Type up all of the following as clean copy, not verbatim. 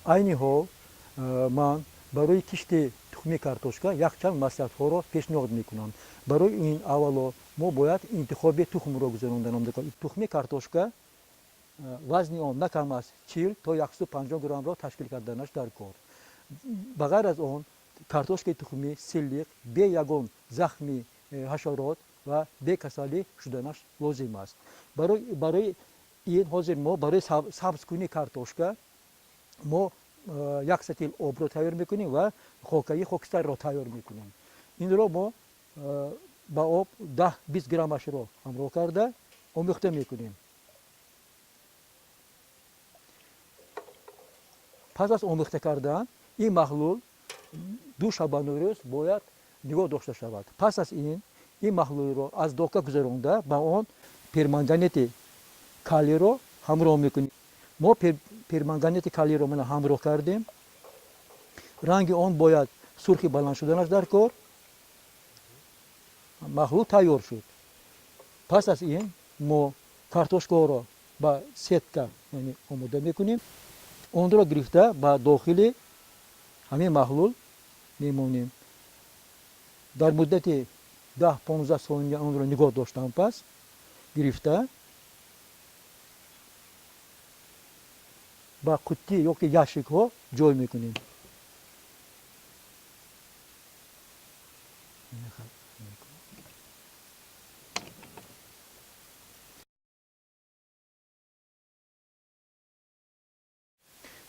Айни ҳол ман барои кишти тухми картошка якчанд маслиҳатҳоро пешниҳод мекунам. Барои ин аввало мо бояд интихоби тухмро гузаронданам. Тухми картошка вазни он на кам аз 40 то 150 граммро ташкил карданаш дар кор. Ба ғайр аз он, картошкаи тухмӣ силлиқ, бе ягон захми ҳашарот ва бекасалӣ шуданаш лозим аст. Барои ин ҳозир мо барои сабзкунии картошка мо як сатил обро тайёр мекунем ва хокаи хокистарро тайёр мекунем. Инро мо ба об 10-20 граммашро ҳамроҳ карда омехта мекунем. Пас аз омехта кардан ин маҳлул 2 шабонарӯз бояд нигоҳ дошта шавад. Пас аз ин ин маҳлулро аз дока гузаронда ба он перманганати калиро ҳамроҳ мекунем. Мо перманганати калиро мана ҳамроҳ кардем. Ранги он бояд сурхи баланд шуданаш дар кор. Маҳлул тайёр шуд. Пас аз ин мо картошкаҳоро ба сетка, яъне, омода мекунем. Онро гирифта ба дохили ҳамин маҳлул мемонем. Дар муддати 10-15 сония онро нигоҳ доштан пас гирифта ба қуттӣ ёки ящикҳо ҷой мекунем.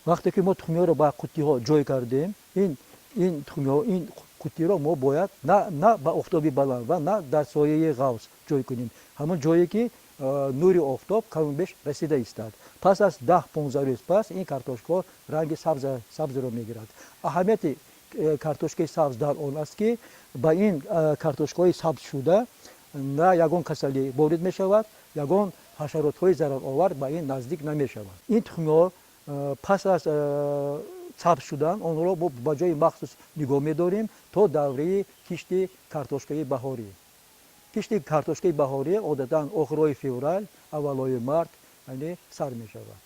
Вақте ки мо тухмиҳоро ба қуттиҳо ҷой кардем, ин тухмиҳо, ин қуттиро мо бояд на ба офтоби баланд ва на дар сояи ғавз ҷой кунем. Ҳамон ҷое ки нури офтоб каму беш расида истад. Пас аз 10-15 рӯз пас ин картошкаҳо ранги сабзро мегирад. Аҳамияти картошкаи сабз дар он аст, ки ба ин картошкаҳои сабзшуда на ягон касалӣ ворид мешавад, ягон ҳашаротҳои зараровар ба ин наздик намешавад. Ин тухмиҳо пас аз сабз шудан онҳоро мо ба ҷои махсус нигоҳ медорем то давраи кишти картошкаи баҳорӣ. Кишти картошкаи баҳорӣ одатан охирҳои феврал, аввалҳои март, яъне, сар мешавад.